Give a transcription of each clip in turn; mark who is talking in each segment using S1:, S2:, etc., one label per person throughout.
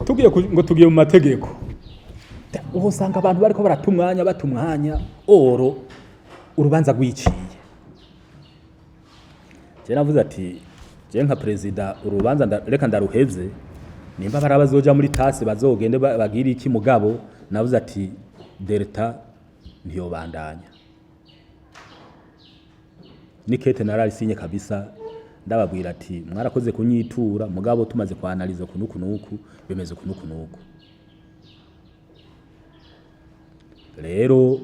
S1: Tugiye ngo tugiye mu mategeko, uhosanga abantu bariko barata umwanya, bata umwanya oro urubanza rwiciye. Je navuze ati je nka perezida urubanza reka ndaruheze, nimba bari abazoja muri TAS bazogende bagire iki, mugabo navuze ati Delta ntiyobandanya. Nikete nararisinye kabisa, ndababwira ati mwarakoze kunyitura, mugabo tumaze kwanaliza kunuku nuku bimeze kunuku nuku. Rero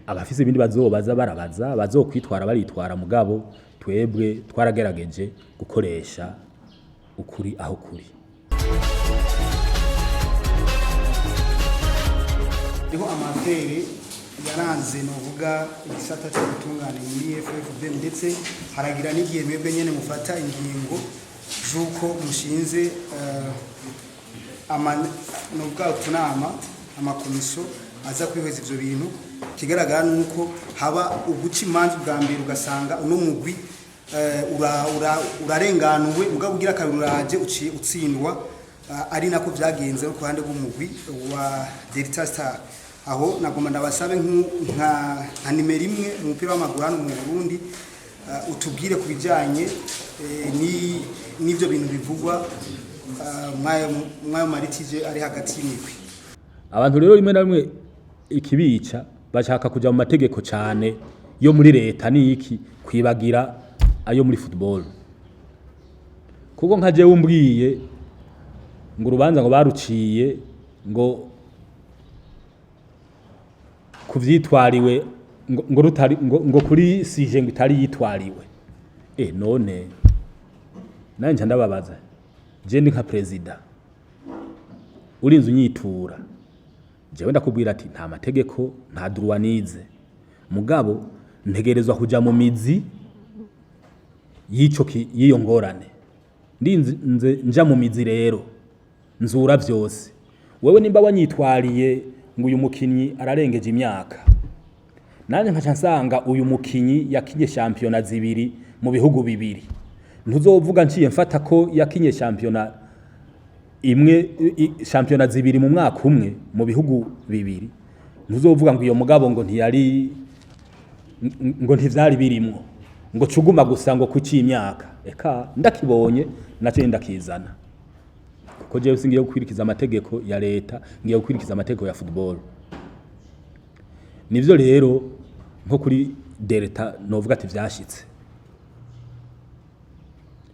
S1: abafise ibindi bazobaza barabaza, bazokwitwara baritwara, mugabo twebwe twaragerageje gukoresha ukuri aho kuri.
S2: Niho amatere yaranze novuga igisata cy'ubutungane muri FFB, ndetse haragira n'igihe mwebwe nyene mufata ingingo z'uko mushinze novuga utunama, amakomisiyo aza kwihweza ivyo bintu. Ikigaragara nuko haba uguca imanza ubwa mbere ugasanga uno mugwi urarenganuwe, mugabo ugira kabiri uraje uciye utsindwa, ari nako vyagenze no ku ruhande rw'umugwi wa Delta Star. Aho nagomba ndabasabe nka nimero imwe mu mupira w'amaguru hano mu Burundi, utubwire ku bijanye n'ivyo bintu bivugwa mwayo maritije ari hagati y'imigwi.
S1: Abantu rero rimwe na rimwe ikibica bashaka kuja mu mategeko cane yo muri leta niki kwibagira ayo muri football, kuko nka jewe umbwiye ngo urubanza ngo baruciye ngo kuvyitwariwe ngo rutari ngo kuri sije ngo itari yitwariwe, none nanje ndababaza, je ndi nka president urinze unyitura, jewe ndakubwira ati nta mategeko, nta droit nize, mugabo ntegerezwa kuja mu mizi y'iyo ngorane. Ndinze nja mu mizi rero nzura vyose. Wewe nimba wanyitwariye ngo uyu mukinyi ararengeje imyaka, nanje nkaca nsanga uyu mukinyi yakinye shampiyona zibiri mu bihugu bibiri, ntuzovuga nciye mfata ko yakinye shampiyona imwe, shampiyona zibiri mu mwaka umwe mu bihugu bibiri, ntuzovuga ngo iyo mugabo ngo ntiyari ngo ntivyari birimwo, ngo cuguma gusa ngo kuki imyaka. Eka ndakibonye naco ndakizana, kuko jewe singiye gukwirikiza amategeko ya leta, ngiye gukwirikiza amategeko ya football. Nivyo rero nko kuri Delta novuga ati vyashitse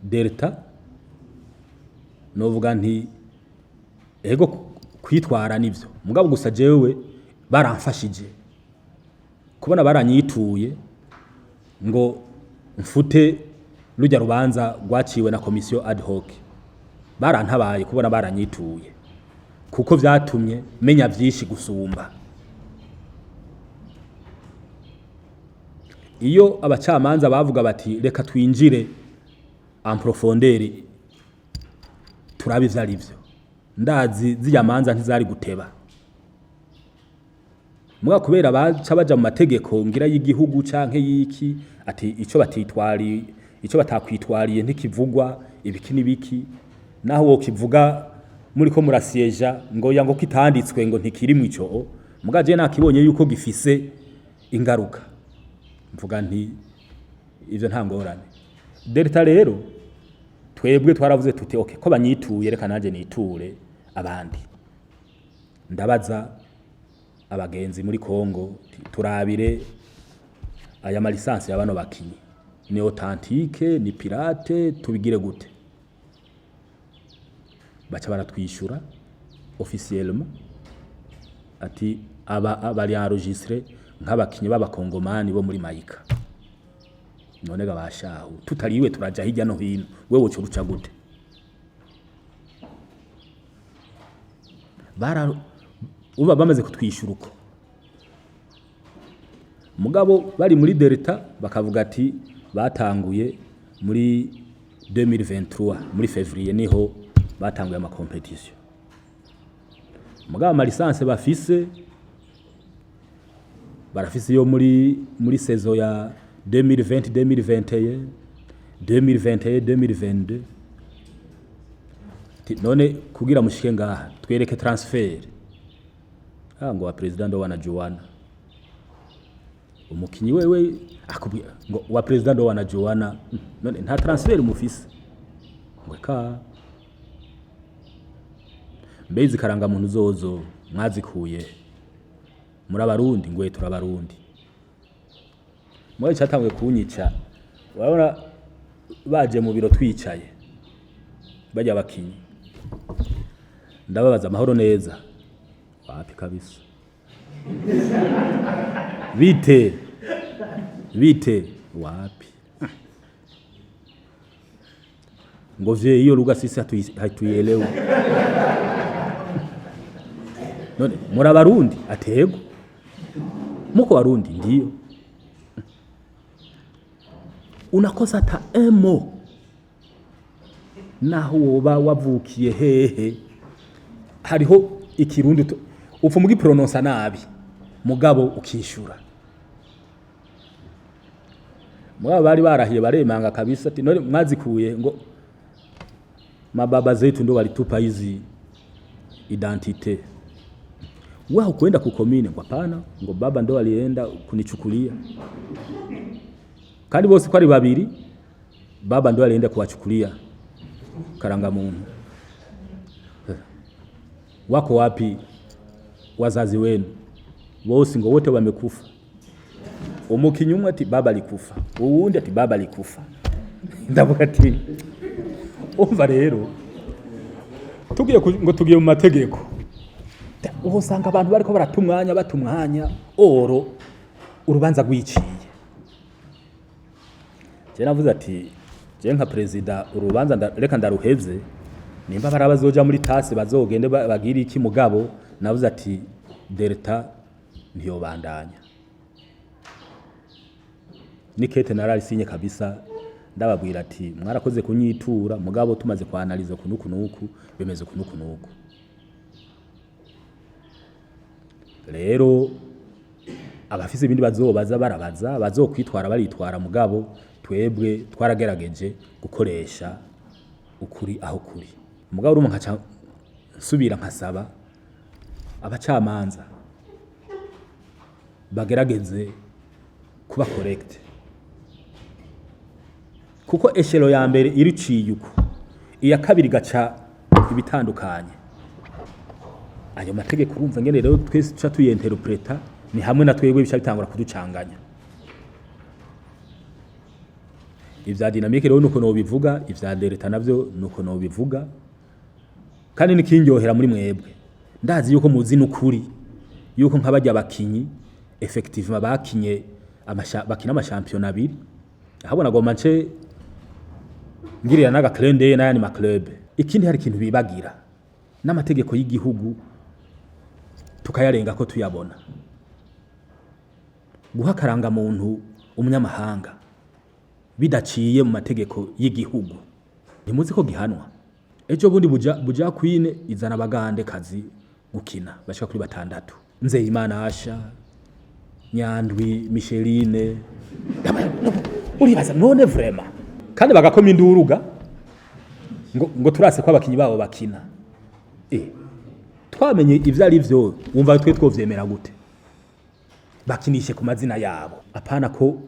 S1: Delta, novuga nti ego kwitwara nivyo, mugabo gusa jewe baramfashije kubona baranyituye ngo mfute rujya rubanza rwaciwe na komisiyo ad hoc. Barantabaye kubona baranyituye, kuko vyatumye menya vyinshi gusumba. Iyo abacamanza bavuga bati reka twinjire en profondeur turabe ivyo ari vyo, ndazi zirya manza ntizari guteba. Muga kubera baca baja mu mategeko ngira y'igihugu canke y'iki, ati ico batitwari, ico batakwitwariye ntikivugwa, ibiki n'ibiki, naho wokivuga muri ko murasieja ngo ya ngo kitanditswe ngo ntikiri mu ico, muga je nakibonye yuko gifise ingaruka, mvuga nti ivyo nta ngorane. Delta rero twebwe twaravuze tuti okay, ko banyituye reka nanje niture abandi. Ndabaza abagenzi muri Kongo, turabire aya malisansi ya bano bakinyi ni authentique ni pirate, tubigire gute? Baca baratwishura officiellement ati aba bari enregistré nk'abakinyi b'abakongomani bo muri Mayika. None ga bashahu tutariwe turaja hirya no hino, wewe uca uruca gute? Bara uba bamaze kutwishura uko, mugabo bari muri Delta bakavuga ati batanguye muri 2023 muri février niho batanguye ama competition, mugabo ama licence bafise barafise yo muri saison ya 2020 2021 2021 2022. Ati none kugira mushike ngaha twereke transfert. Ah, ngo wa président ndo wanajuana. Umukinyi wewe akubwira ngo wa président ndo wanajuana. None nta transfert mufise? Ngo ka mbe izi karangamuntu zozo mwazikuye muri Abarundi? Ngo turabarundi. Mwe cyatanguye kunyica, urabona baje mu biro twicaye bajya abakinyi, ndababaza: "Amahoro neza?" "Wapi kabisa." "Bite bite?" "Wapi." Ngo: "Vye, hiyo lugha sisi hatuielewi." "None muri Abarundi?" "Atego muko Barundi." "Ndiyo." Unakosa hata emo naho woba wavukiye hehe, hariho ikirundi upfa mugipronounça nabi mugabo ukishura. Mugabo bari barahiye, baremanga kabisa. Ati: "None mwazikuye?" Ngo: "Mababa zetu ndo walitupa hizi identité." "Wao kwenda ku commune?" Ngo: "Hapana." Ngo: "Baba ndo alienda kunichukulia." Kandi bose ko ari babiri, baba ndo alienda kuwachukulia karangamuntu. "Wako wapi wazazi wenu?" Bose ngo: "Wote wamekufa." Umukinyi umwe ati: "Baba alikufa." Uwundi ati: "Baba alikufa." Ndavuga ati: "Umva rero, tugiye ngo tugiye mu mategeko, uhosanga abantu bariko barata umwanya, bata umwanya oro urubanza rwiciye." Je navuze ati: "Je nka perezida, urubanza reka ndaruhevye. Nimba bari abazoja muri TAS bazogende bagire iki." Mugabo navuze ati: "Delta ntiyobandanya." Nikete nararisinye kabisa, ndababwira ati: "Mwarakoze kunyitura, mugabo tumaze kwanaliza kunuku nuku, bemeze kunuku nuku." Rero abafise ibindi bazobaza barabaza, bazokwitwara baritwara, mugabo twebwe twaragerageje gukoresha ukuri aho kuri. Mugabo urumva nkaca nsubira nkasaba abacamanza bagerageze kuba correct, kuko échelon ya mbere iriciye uko, iya kabiri gaca ibitandukanye. Ayo mategeko urumva ngene rero twese tuca tuyinterpreta, ni hamwe na twebwe bica bitangura kuducanganya. Ivya Dynamique rero nuko nobivuga, ivya Delta navyo nuko nobivuga. Kandi nikindyohera muri mwebwe, ndazi yuko muzi n'ukuri yuko nk'abajya abakinyi effectivement bakinye bakina amashampiyona abiri. Ahabona goma nce ngirira n'aga clin d'œil n'ayandi ma club. Ikindi, hari ikintu bibagira n'amategeko y'igihugu tukayarenga ko tuyabona. Guha akarangamuntu umunyamahanga bidaciye mu mategeko y'igihugu, ntimuzi ko gihanwa? Ejo bundi Buja Queen izana abagande kazi gukina bashika kuri batandatu: Nzeyimana Asha, Nyandwi Micheline. Uribaza none vraiment, kandi bagakoma induruga ngo turase ko abakinyi babo bakina. Twamenye ivyo ari vyo, wumva twe twovyemera gute? Bakinishe ku mazina yabo, apana ko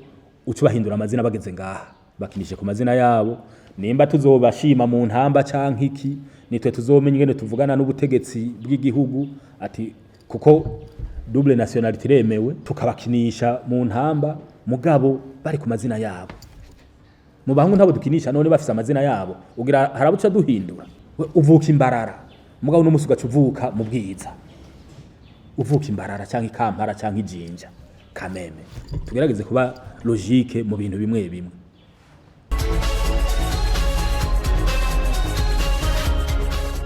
S1: uca bahindura amazina bageze ngaha. Bakinishe ku mazina yabo. Nimba tuzobashima mu ntamba canke iki, nitwe tuzomenya ingene tuvugana n'ubutegetsi bw'igihugu, ati kuko double nationalité iremewe, tukabakinisha mu ntamba mugabo bari ku mazina yabo. Mu bahungu ntabo dukinisha none bafise amazina yabo, ugira harabuca duhindura? We uvuka imbarara, mugabo n'umusi ugaca uvuka mu Bwiza, uvuka imbarara canke ikampara canke ijinja. Kameme tugerageze kuba logique mu bintu bimwe bimwe.